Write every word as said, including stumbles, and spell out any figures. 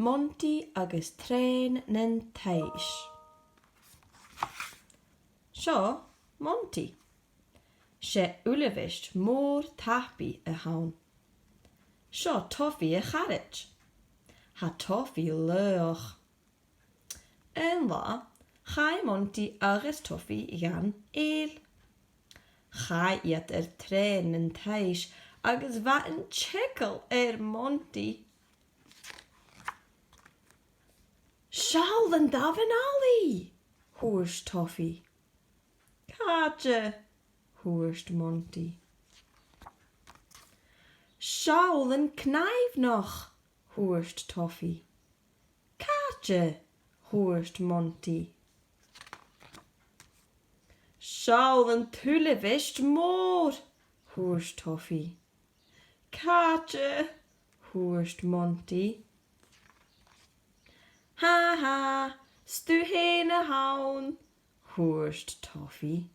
Montaidh agus Trèan nan Taibhse. Seo Montaidh. 'S e uilebheist mòr tapaidh a th' ann. Seo Tofaidh a charaid. Tha Tofaidh laghach. Aon latha, chaidh Montaidh agus Tofaidh dhan fhèill. Chaidh iad air trèan nan taibhse agus bha an t-eagal air Montaidh. "Seall an damhan-allaidh!" thuirt Tofaidh. "Càite?" thuirt Montaidh. "Seall an cnàimhneach!" thuirt Tofaidh. "Càite?" thuirt Montaidh. "Seall an t-uilebheist mhòr!" thuirt Tofaidh. "Càite?" thuirt Montaidh. "Ha ha, 's tu fhèin a th' ann!" thuirt Tofaidh.